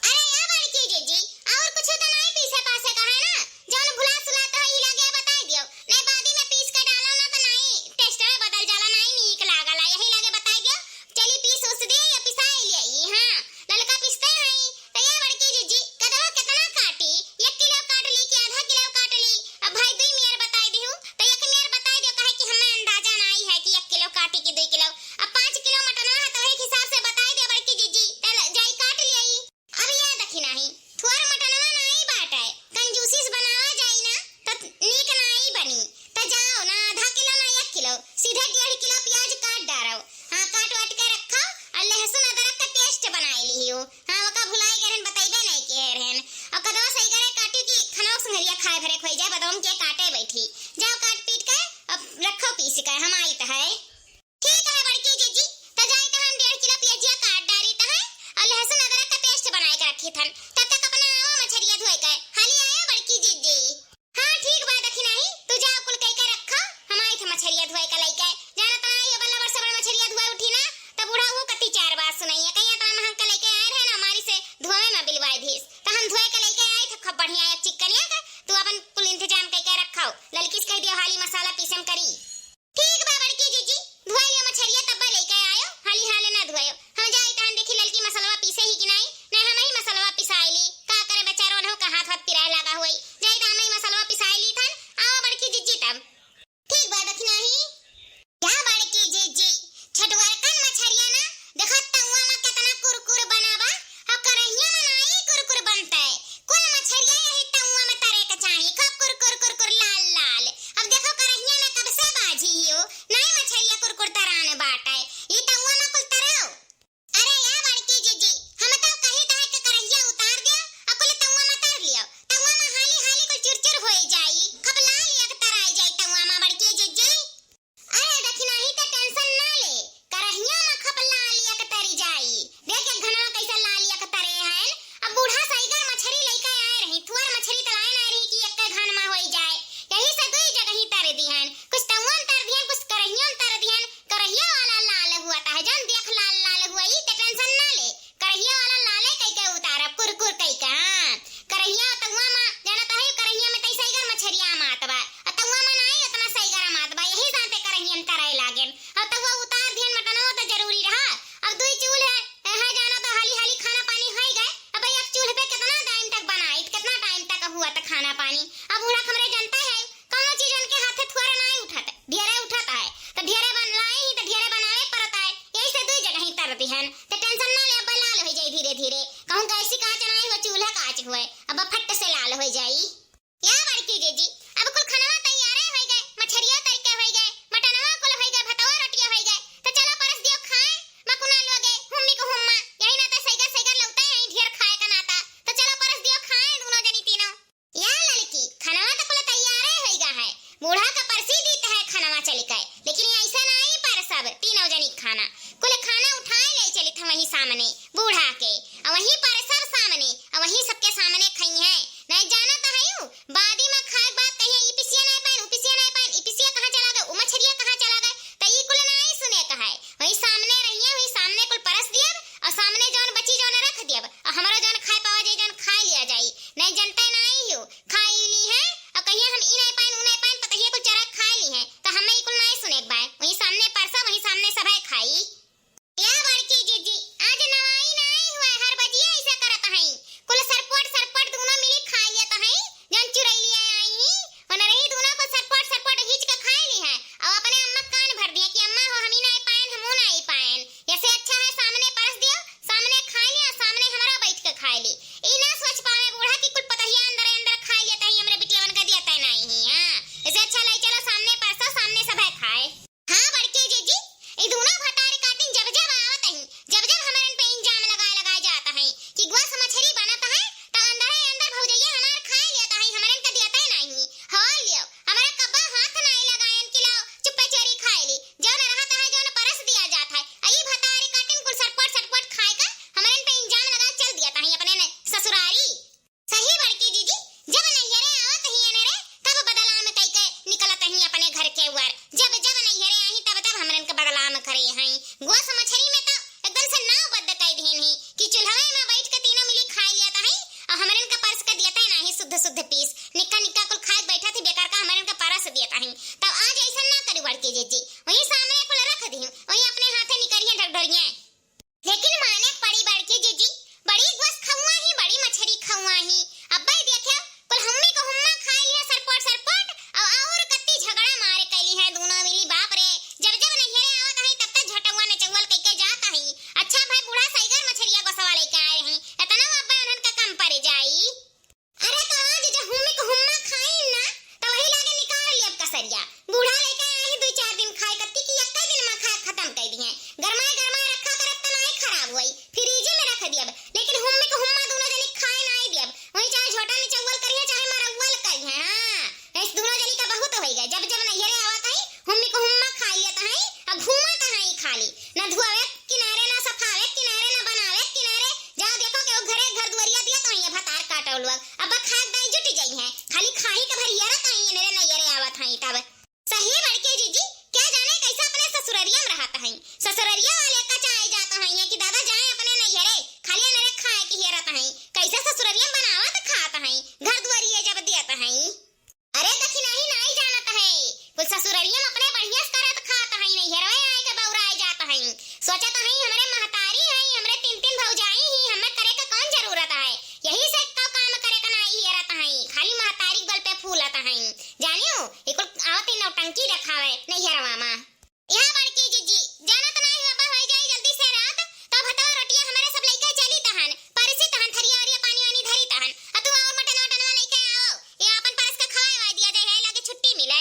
अरे या बड़की जीजी, और कुछ त नाई पीसे पासे का है ना? जौन भुला सुला त है, ई लागे बताई दियो। नहीं बादी में पीस के डालो ना त नाई taste में बदल जाला, नाई नीक लागला। यही लागे बताई दियो। चली पीस उस दे या पिसाई ले ई, हाँ। ललका पीसते हैं, त या बड़की जीजी, कदवा कितना काटी? एक किलो काट ली कि आधा किलो काट ली? अब भाई दुई मेर बताई दिहू, त एक मेर बताई दियो, काहे कि हमें अंदाजा नाई है कि एक किलो काटी कि दुई किलो। अब पाँच किलो मटनवा है, त वही हिसाब से बताई दियो बड़की जीजी, त ल-, जाई काट लियाई। अब ये देखी नाही, थोर मटनवा नाही बाटे, कंजूसी से बनावा जाई ना, त नीक नाही बनी। त जाओ ना, आधा किलो ना एक किलो, सीधे डेढ़ किलो प्याज काट डारो। हाँ, काट वाट के रखो, और लहसुन अदरक का paste बनाई लिहियो। हाँ, ओका भुलाई गए रहन, बतैबे नहीं किहे रहन। और कदवा सही करे काटी कि खनवा संघरिया खाए भरे खोई जाए, बदौम के काटे बैठी। जाओ काट पीट के, अब रखो पीस के, हम आई त है। ठीक है बड़की जीजी, त जाई त हम डेढ़ किलो प्याजिया काट डारी त है, और लहसुन अदरक का paste बनाए के रखी थन, तब तक अपना आओ मछरिया धोए के, हाली आया बड़की जीजी। हाँ ठीक बा दखिनाही, तू जाओ कुल कई के रखो, हम आई थे मछरिया धोए के लइके। जाना त आई बल्ला बरसे बड़ मछरिया धोए उठी ना, त बूढ़ा वो कति चार बात सुनाई है, कहीं इतना महंग के लइके आए रहे ना, हमारी से धोए में बिलवाए धीस, त हम धोए के लइके आई थे खूब बढ़िया एक चिकनिया का, तू अपन कुल इंतजाम कई के रखो, ललकी से कह दियो हाली मसाला पीसम करी। ठीक बा बड़की जीजी, धोए लियो मछरिया तब्बे लइके आयो, हाली हाले ना धोयो। हम जाई तहन देखी ललकी मसलवा पीसे ही कि नाई, नहीं हम ही मसलवा पिसाई ली। का करे बेचारो उन्हों का हाथ हाथ पिराए लागा होई। जाई त हम ही मसलवा पिसाई ली थन, आओ बड़की जीजी तब। ठीक बा दखिनाही। या बड़की जीजी, छटुआरकन मछरिया ना, देखो तउआ में कितना कुरकुर बना बा, अब करहिया में नाई कुरकुर बनते। कुल मछरिया यही तउआ में तरे के चाही, खूब कुरकुर कुरकुर लाल लाल। अब देखो करहिया में कब से बाझी हियो, नाई मछरिया कुरकुर तरान बाटे। ई तउआ में कुल तरौ। अरे या बड़की जीजी, हम तो कही त है कि करहिया उतार दियो, आ कुल तउआ में तर लियो। तउआ में हाली हाली कुल चुरचुर होई जाई, खपला लिया के तराई जाई तउआ में बड़की जीजी। अरे दखिनाही त tension ना ले, करहिया में खपला लिया के तरी जाई। देख एक घनवा कैसे लाल लिया के तरे हैं। अब बूढ़ा सैगर मछरी लइके आए रही, थुअर मछरी तलाए ना रही कि एक घन में होई जाए, यही से दुई जगह ही तर दिहन, कुछ तउआ में तर दिहन, कुछ करहिया में तर दिहन। करहिया वाला लाल हुआ त है, जौन देख लाल लाल हुआ, ई त tension ना ले। करहिया वाला लाले कई के उतारब, कुरकुर कई के, हाँ। करहिया तउआ मा, जाना त है, करहिया में तई सैगर मछरिया मात बा। आ तउआ मा नाई उतना सैगर मात बा, यही साथे करहिया में तराए लागेन। अब तउआ उतार दिहन मटनवा त जरूरी रहा। अब दुई चूल्ह है, है जाना त हाली हाली खाना पानी होई गए। अब एक चूल्ह पे कितना time तक बनाई, कितना time तक हुआ त खाना पानी। अब बूढ़ा हमरे जनता है, कौनो चीज उनके हाथे थोड़े नाई उठत, ढेरे उठत है, त ढेरे बन लाई ही त ढेरे बनावे पड़त है, यही से दुई जगह ही तर दिहन, त tension ना ले, अब लाल हो जाई धीरे धीरे, कहूँ गैसी काच नाई हो, चूल्हा काच हुए, अब फट से लाल हो जाई। या बड़की जीजी, अब कुल खनवा तैयारे होई गए, मछरिया तरीके होई गए, मटनवा कुल होई गए, भतवा रोटिया होई गए, त चलो परस दियो खाए, मकुना लोगे, हुम्मी को हुम्मा, यही नाते सैगर सैगर लौटे हैं ढेर खाए का नाता, त चलो परस दियो खाए दोनों जनी तीनों। या ललकी, खनवा त कुल तैयारे होई गा है। बूढ़ा का परसी दीत है खनवा चली के, लेकिन ये ऐसा नाई परसब तीनों जनी खाना। कुल खाना उठाए ले चलित है वहीं सामने बूढ़ा के, और वहीं परसब सामने, और वहीं सबके सामने खई है। नहीं जाना त है यू, बादी में खाए के बाद कहिए, "ई पिसिया नहीं पाइन, ऊ पिसिया नहीं पाइन, ई पिसिया कहाँ चला गए, ऊ मछरिया कहाँ चला गए?" त ई कुल नाई सुने का है। वहीं सामने रहिए, वहीं लेकिन माने पड़ी बड़की जीजी, बड़ी गोस खउआ ही, बड़ी मछरी खउआ ही। अब्बे देखे, कुल हुम्मी के हुम्मा खाई लिया सरपोट सरपोट, अउ, अउर कत्ती झगड़ा मारे कैली हैं दूनो मिली, बाप रे। जब जब नैहरे आवत हई, तब तक झटौआ नचौवल कइके जात हई। अच्छा भाई, बूढ़ा सइगर मछरिया गोसवा लइके आए रही, एतना अब्बे उन्हन का कम पड़ जाई। अरे तो आज जो हुम्मी के हुम्मा खाई ना, तो वही लागे निकाल लियब कसरिया। बूढ़ा लइके आए ही दुई चार दिन खाए कत्ती कि एक्के दिन मा खाए खतम कइ दिहे। गरमाए गरमाए रखा करब त नाई खराब होई, फ्रिज में रख दियब। लेकिन हुम्मी के हुम्मा दूनो जनी खाए नाई दियब। वही चाहे झोटा नचौवल करिहे, चाहे मरौवल करिहे। हाँ, ऐस दूनो जनी का बहुत होई गए। जब जब नैहरे आवत हई, हुम्मी के हुम्मा खाई लेत हई, आ घूमत हई खाली। ना धुआवे किनारे, ना सफावे किनारे, ना बनावे किनारे। जाओ देखो केहू घरे घर दुआरिया दियत हई, भतार काटल लोग। अब खाए दाई जुट जइहे, खाली खाही के भर हियरत हई, एनरे नैहरे आवत हई तब। सही बड़की जीजी, क्या जाने कैसे अपने ससुररिया में रहत हई। ससुररिया वाले कचाए जात हई कि दादा जाए अपने नैहरे, खाली एनरे खाए के हियरत हई। कैसे ससुररिया में बनावत खात हई, घर दुआरिये जब देत हई। अरे दखिनही नाई जानत है, कुल ससुररिया में अपने बढ़िया से करत खात हई, नैहरवे आए के बौराए जात हई। सोचत हई हमरे महतारी हई, हमरे तीन तीन भौजाई ही, हमें करे के कौन जरूरत है? यही से एक्को काम करे के नाई हियरत हई, खाली महतारी के बल पे फूलत हई। जानियो, ई कुल आवत ही नौटंकी देखावे नैहरवा मा। या बड़की जीजी, जानत नाई हो, अब होई जाई जल्दी से रात, तो भतवा रोटिया हमरे सब लइके चली तहन, परसी तहन, थरिया वरिया पानी वानी धरी तहन, आ तू और मटन वटनवा लइके आओ, ये आपन परस के खवाए वाए दिया जाए, है लागे छुट्टी मिले।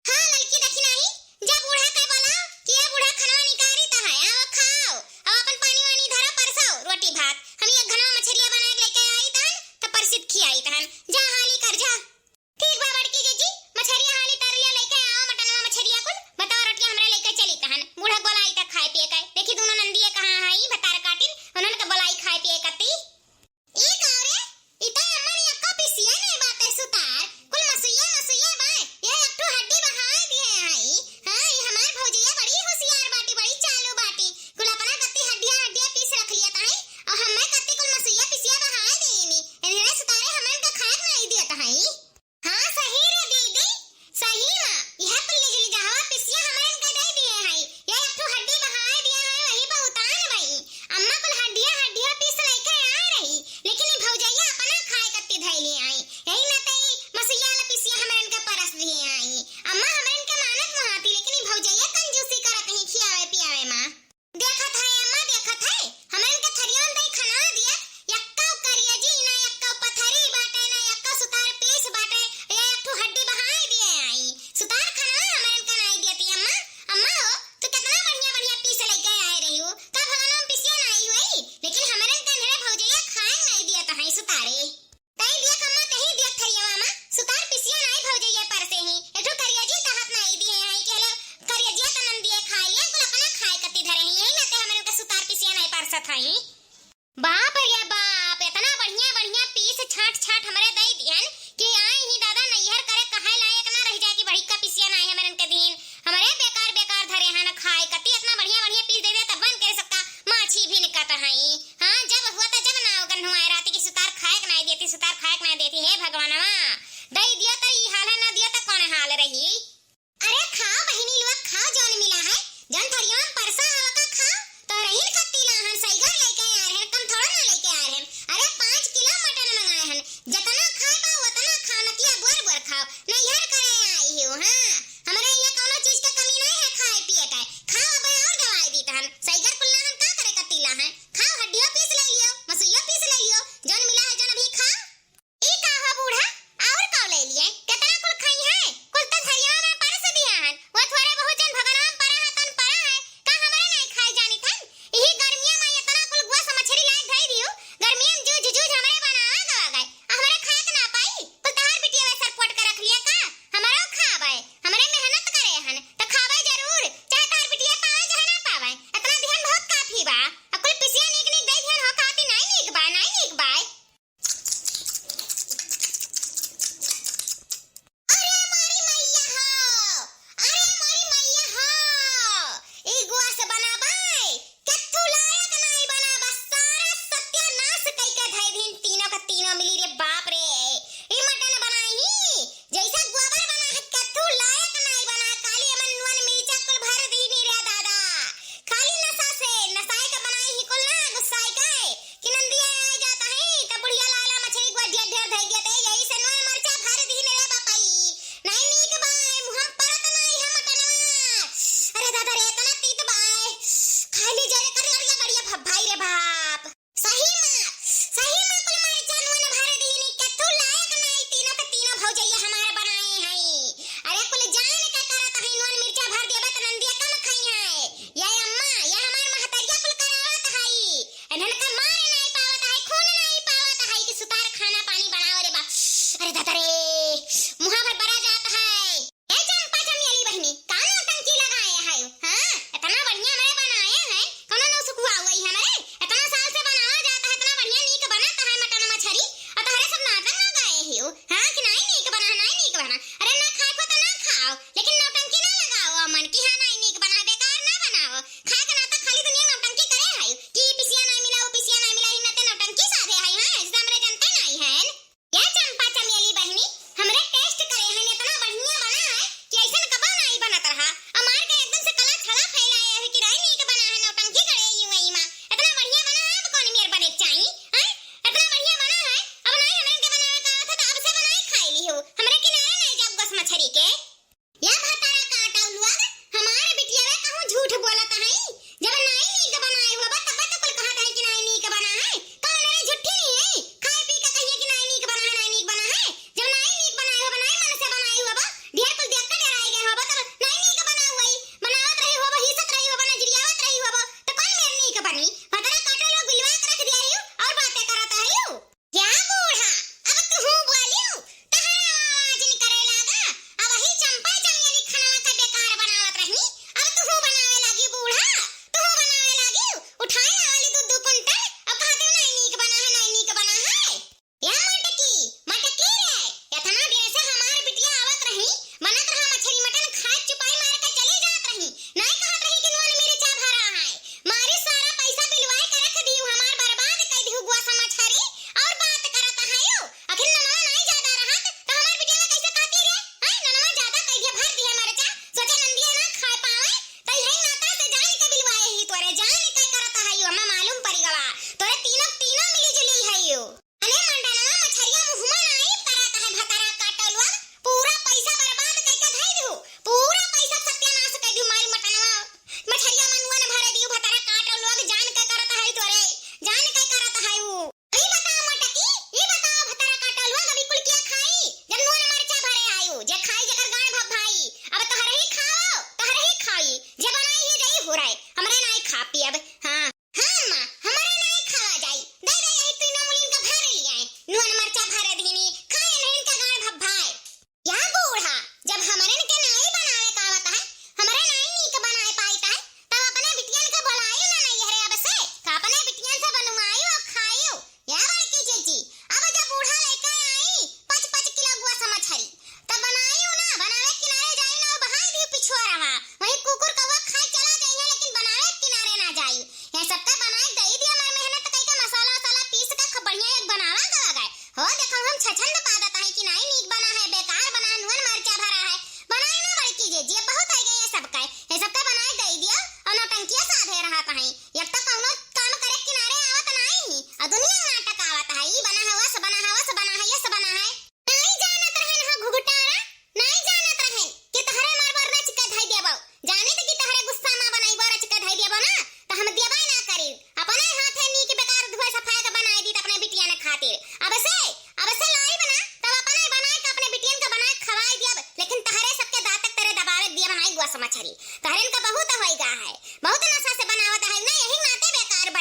हाँ ललकी दखिनही, जा बूढ़ा के बोलाओ कि ये बूढ़ा खनवा निकारी तहन, आओ खाओ, अब आपन पानी वानी धरा परसो, रोटी भात, हम ये घनवा मछरिया बना के लइके आई तहन, तो परसित खियाई तहन, जा हाली कर जा। ठीक बा बड़की जीजी, मछरिया हाली तर लिया, लइके आओ मटनवा मछरिया कुल, भतवा रोटिया हमरे लइके चली तहन। बूढ़ा बोलाई त खाए पिए के। देखी दूनो नंदिये कहाँ हई, भतार काटिन, उन्हन के बोलाई खाए पिए कती। ई का रे, ई त अम्मन एक्को पिसिया नहीं बाटे सुतार, कुल मसुइया मसुइया बा, ये एक ठो हड्डी बहाए दिए हई। हाँ, ई हमार भौजिया बड़ी होशियार बाटी, बड़ी चालू बाटी, कुल अपना कत्ती हड्डिया हड्डिया पीस रख लिया ताई, और हमें कत्ती कुल मसुइया पिसिया बहाए देनी, इन्हें सुतारे हमन का खाए नहीं दिया ताई। हाँ, सही रे दीदी, सही मा। यह कुल निजली जहवा पिसिया हमरन के दे दिए हई। यह एक ठो हड्डी बहाए दिए हई, वही बहुतान बई। अम्मा कुल हड्डिया, हड्डिया पीस लइके आ रही, लेकिन ई भौजैया अपना खाए कत्ती धइले आई। यही नाते ई मसुइया वाला पिसिया हमरन के परस दिए आई। अम्मा हमरन के मानत महाती, लेकिन ई भौजैया कंजूसी करत ही खियावे पियावे मा। देखत है अम्मा, देखत है, हमरन के थरिया में दई खनवा दिया, यक्का करिया जी ना, यक्का पथरी बाटे ना, यक्का सुतार पीस बाटे, ये एक ठो हड्डी बहाए दिए आई। सुतार खनवा हमरन का नाई दियती अम्मा। अम्मा हो, तू कितना बढ़िया बढ़िया पीस लइके आए रही हो, का भगवान में पिसिया नाई हुई, लेकिन हमरन के मेरे भौजैया खाए नाई दियत है सुतारे। तई दिया कम्मा, तही दिया थरियवा मा, सुतार पिसिया नाई भौजैया परसे ही, एठो करिया जी कहत नाई दिए हैं, के लो करिया जी तनन दिए खाए लिया, कुल अपना खाए कत्ती धरे ही, यही नाते हमरन के सुतार पिसिया नाई परसत हई। बाप रे बाप, इतना बढ़िया बढ़िया पीस छाट छाट हमरे दई दिहन कि आई ही दादा नैहर करे कहे लायक ना रह जाए कि बड़ी का पिसिया नाई हमरन के दीन, हमरे बेकार बेकार धरे हन खाए कत्ती, इतना बढ़िया बढ़िया पीस दे दे तब बन के सबका माछी भी निकत हई। हाँ, जब हुआ त जब ना गन्हुआए रहती कि सुतार खाए के नाई देती, सुतार खाए के नाई देती। हे भगवानवा, दई दिया त ई हाल है, ना दिया त कौन हाल रही? अरे खाओ बहिनी लोग, खाओ, जौन मिला है, जौन थरिया में परसा हवा का खाओ। तो रहीन कत्ती लाहन, सैगर लेके आ रहे हैं, कम थोड़ा ना लेके आ रहे हैं। अरे पाँच किलो मटन मंगाए हन, जतना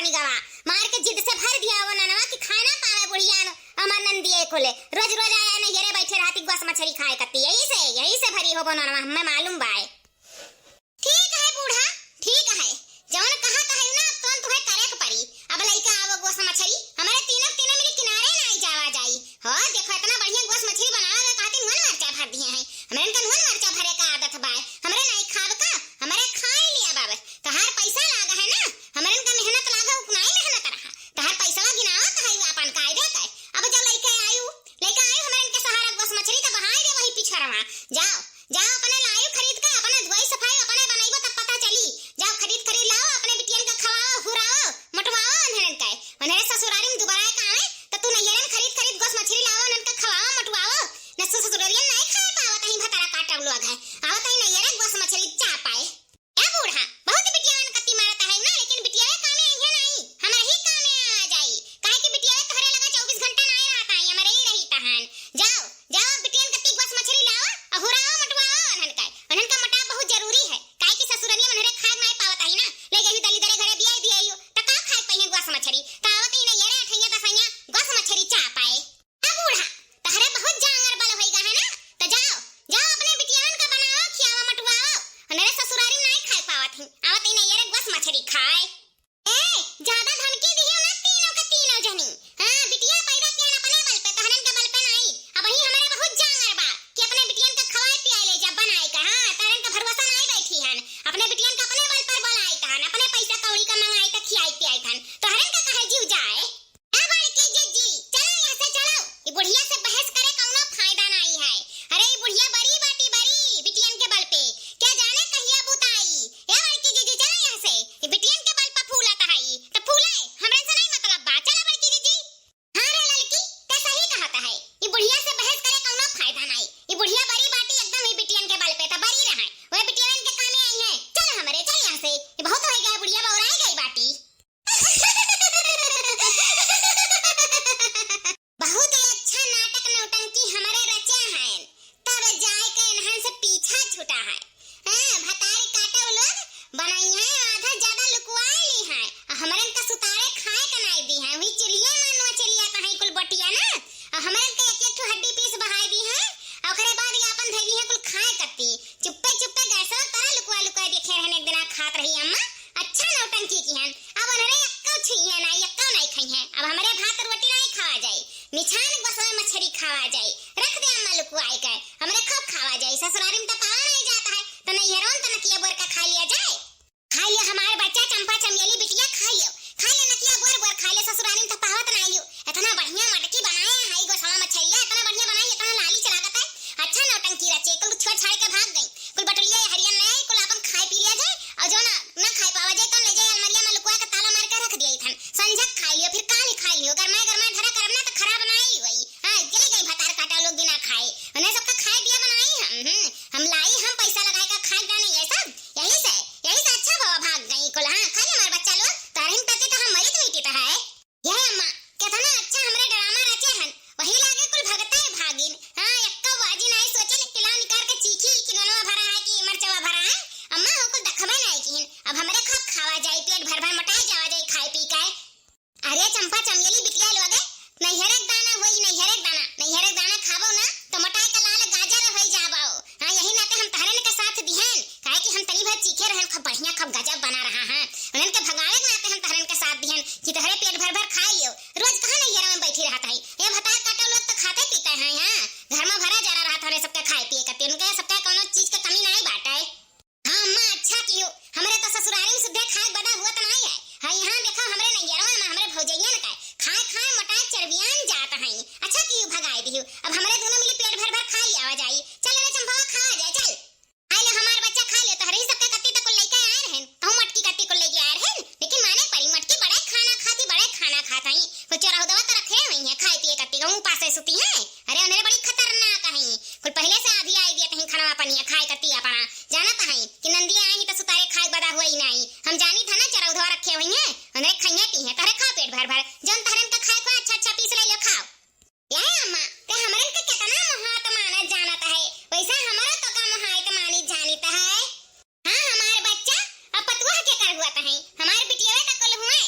पानी गवा, मार के जिद से भर दिया वो ननवा कि खाए ना पावे बुढ़िया न, हमार नंदिया कुले। रोज रोज आया नैहरे बैठे रहती गोस मछरी खाए कत्ती। यही से, यही से भरी होबो ननवा, हमें मालूम बाए। ठीक है बूढ़ा, ठीक है, जौन कहत है ना, तौन तुहे करे के पड़ी। अब लइका आवो गोस मछरी, हमरे तीनों, तीनों मिली किनारे नाई जावा जाई। हो, देखो, इतना बढ़िया गोस मछरी बनावे के खातिर नून मरचा भर दिए हैं। हमरन का नून मरचा भरे का आदत बाय। हमरे नाई खाब का? हमरे खाए लिया बाबे। तहार पैसा लागा है ना, हमरन का मेहनत लागा, उतनाई मेहनत रहा। तहार पैसा गिनावत है आपन कायदे के। अब जब लइके आयु, लइके आयु हमरन के सहारा गोस मछरी, तब बहाई दे वही पिछरवा। जाओ, जाओ, अपने लायु खरीद के, अपने धोई सफाई, अपने बनइबो, तब पता चली। जाओ, खरीद, खरीद लाओ, अपने बिटियन के खवाओ, हुराओ, मोटवाओ उन्हरन के। उन्हरे ससुरारी में दुबारा का आवे, त तू नैहरे में खरीद, खरीद गोस मछरी लाओ, उन्हन के खवाओ, मोटवाओ। न सु-, ससुरारियन नहीं खाए पावत ही, भतारा काटब लोग है। आवत ही नैहरे गोस मछरी चापाए। ए बूढ़ा, बहुत बिटियावन कत्ती मारत है ना, लेकिन बिटियावे कामे अइहे नाई, हमरे ही कामे आ जाई। काहे कि बिटियावे तोहरे लगा चउबीस घंटा नाई रहत आई, हमरे ही रही तहन। जाओ, जाओ, बिटियन कत्ती गोस मछरी लाओ, अहुराओ, मोटवाओ उन्हन का। उन्हन का मोटाव बहुत जरूरी है, काहे कि ससुरनिया में उन्हरे खाए नाई पावत आई ना, ले जाइयो दलिदरे घरे बियाई दियाइयो, त का खाए पइहे गोस मछरी? त आवत ही नैहरे अठैया दसैया गोस मछरी चापाए। ए बूढ़ा, तहरे बहुत जांगर बल होइगा है ना? त जाओ, जाओ अपने बिटियावन का बनाओ, खियाओ, मटुआओ। उन्हरे ससुरारी नाई खाए पावत ही। आवत ही नैहरे गोस मछरी खाए। ए, ज्यादा धमकी दिहियो ना तीनों के तीनों जनी। हाँ, बिटिया पैदा किया अपने बल पे, तहरन के बल पे नाई। अबही हमरे बहुत जांगर बा कि अपने बिटियन के खवाए पियाए ले जा बनाए के। हाँ, तहरन के भरोसा नाई बैठी हन। अपने बिटियन के अपने बल पर बोलाई तहन, अपने पैसा कौड़ी का मंगाई त खियाई पियाई तहन। तहरन का कहे जीव जाए। ए बड़की जीजी, चलो यहाँ से चलो। ई बुढ़िया से बहस करे कौनो फायदा नाई है। अरे ई बुढ़िया बड़ी बाटी बड़ी, बिटियन के बल पे। क्या जाने कहिया बुताई। ए बड़की जीजी, चलो यहाँ से। ई बिटियन के बल पे फूलत है, त फूले, हमरन से नाई मतलब बा। चलो बड़की जीजी। हाँ रे ललकी, ते सही कहत है। ई बुढ़िया से बहस करे कौनो फायदा नाई। ई बुढ़िया बड़ी बाटी एकदम ई बिटियन के बल पे, त बड़ी रहे। वह बिटियन के कामे आई है। चल हमरे, चल यहाँ से। ई बहुत होइगा, बुढ़िया बौराई गई बाटी। बहुत ही अच्छा नाटक नौटंकी हमरे रचे हैं, तब जाए के इन्हन से पीछा छूटा है। हाँ, भतारी काटे उ लोग बनाई है, आधा ज्यादा लुकवाए ली है। आ हमरन का सुतारे खाए के नाई दी है, वही चुलिया में नोच लिया कहीं कुल बटिया ना। आ हमरन का एक एक ठो हड्डी पीस बहाई दी है, आ ओकरे बाद ये आपन धैली है कुल खाए कत्ती। चुप्पे चुप्पे गैसवा तरा लुकवा लुकवा देखे रहन, एक दिना खात रही अम्मा। अच्छा नौटंकी किहन, अब उन्हरे एक्को छुइहे नाई, एक्को नाई खइहे। अब हमरे भात रोटी नाई खावा जाई, निछान गोसवा मछरी खावा जाई। रख दे अम्मा लुकुआई के, हमरे खूब खावा जाई। ससुरारी में त पावा नाई जात है, त नैहरों त नकिया बोर का खा लिया जाए। खा लियो हमार बच्चा चंपा चमेली बिटिया, खा लियो, खा लियो नकिया बोर बोर खा लियो, ससुरारी में त पावत नाई हो। इतना बढ़िया मटकी बनाए है गोसवा मछरिया, इतना बढ़िया बनाई, इतना लाली चलागत है। अच्छा नौटंकी रचे, कुल छोड़ छाड़ के भाग गई। कुल बटुलिया हरियन ले आई, कुल आपन खाए पी लिया जाए, और जो ना, ना खाए पावा जाए, तौन ले जाए अलमरिया में लुकवा के ताला मार के रख दिया इथन। संझक खाए लियो, फिर काल खाए लियो, गरमाए गरमाए धरा करब ना तो खराब ना ही होई। हाँ, चली गई भतार काटा लोग बिना खाए। उन्हें सबका खाए दिया बनाई हम, हम्म, हम लाई, हम पैसा लगाए का खाए जाने ये सब। यही से, यही से अच्छा बाबा भाग गई कुल। हाँ, खा ले हमार बच्चा लोग, तारहिन पति तो हम मरी तो मिटी तो है। ये अम्मा, केतना अच्छा हमरे ड्रामा रचे हन, वही लागे कुल भगते भागिन। हाँ, एक्का बाजी नाई सोचे ले किला निकाल के चीखी कि ननवा भरा है कि मरचवा भरा है। अम्मा, हो कुल देखबे नाई किहिन, अब हमरे खा खावा जाई, पेट भर भर मोटाई जावा जाई खाए पी के। अरे चंपा चमेली बिटिया लोगे, नैहरे के दाना होई, नैहरे के दाना, नैहरे के दाना खाबो ना, तो मोटाई का लाल गाजर होई जाबो। हाँ, यही नाते हम तहरन के साथ दिहन, काहे कि हम तनी भर चीखे रहन, खूब बढ़िया, खूब गजब बना रहा है। उन्हन के भगावे के नाते हम तहरन के साथ दिहन कि तहरे पेट भर भर खाए लियो। रोज कहाँ नैहरा में बैठी रहत है? ये भतार काटो लोग तो खाते पीते हैं, हाँ, घर में भरा जरा रहत है सबके खाए पिए कत्ती, उनके सबके कौनो चीज के कमी नाई बाटे। हाँ अम्मा, अच्छा कियो, हमरे तो ससुरारी में सुद्धे खाए बदा हुआ तो नाई है। हाँ, यहाँ देखो हमरे नैहरवा में हमरे भौजैया न का खाए खाए मोटाए चरबियान जात हैं। अच्छा कियो भगाए दियो, अब हमरे दोनों मिली पेट भर भर खा लिया जाई। चल रे चंपवा, खा जाए, चल। आए ले हमार बच्चा, खा ले, तोहरे ही सबके कत्ती तक कुल लइके आए रहन, कहूँ मटकी कत्ती कुल लइके आए रहन, लेकिन माने पड़ी, मटकी बड़े खाना खाती, बड़े खाना खात हई, कुल चोरहुदवा तो रखे हुई हैं, खाए पिए कत्ती कहूँ उपासे सुती हैं। अरे उन्हरे बड़ी खतरनाक हई, कुल पहले से आधी आई दिए तहीं खाना पानी खाए कत्ती अपना, जानत हई कि नंदिया आई तो सुतारे खाए बदा हुई नाई, हम जानी था ना चोरहुदवा रखे हुई हैं, उन्हरे खाइए पी हैं, तोहरे खाओ पेट भर भर, जौन तोहरन का खाए को अच्छा अच्छा पीस ले लो, खाओ। ए अम्मा, ते हमरन के केतना मोहात मानत जानत है, वैसा हमरो तो का मोहात मानी जानित है। हाँ, हमार बच्चा, अब पतुआ के कर हुआ तहई, हमार बिटिया तक कुल हुए,